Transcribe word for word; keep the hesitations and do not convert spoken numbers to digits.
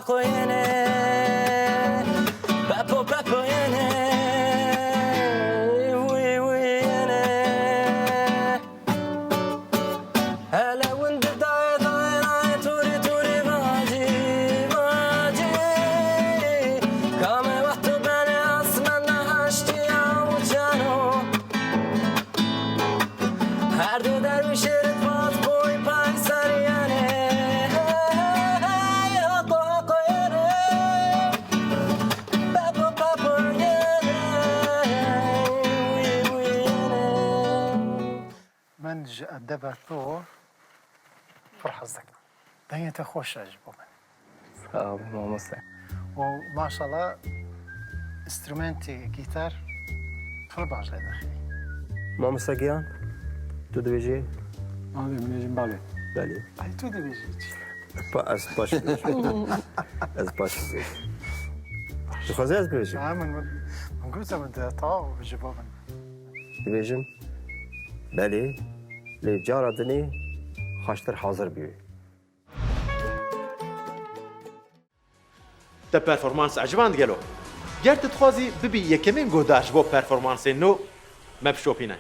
Qoyene, pepo pepo yene, wî wî yene. Hele win di dayê dayê dayê tûrî tûrî vacî vacî. Kame wexto bene asmenda haştiya uçano. Her du derwişê rit pat boy pay seriyane. Hey, hey, hey, haqo, haqo yene. Babo, babo yene. Wî, wî yene. Min ji edeba to pir hez dikim. Dengê te xweş e ji bo min. Sağ ol mamoste. Û maşallah, instrumentê gîtar pir baş lê dixî. Mamoste Giyan, tu dibêjî? Belê, min dibêjim belê. Belê. Ay, tu dibêjî çi? Pa-, ez paş dibêjim. Ez paş dibêjim. Dixwazî ez bibêjim? Ha, min, min, min got, min de, tamam, ji bo min. Dibêjim, belê, lê cara dinê xweştir hazir bî. Te performans eciband gelo? Ger tu dixwazî bibî yekemîn guhdar ji bo performansên nû, me bişopîne.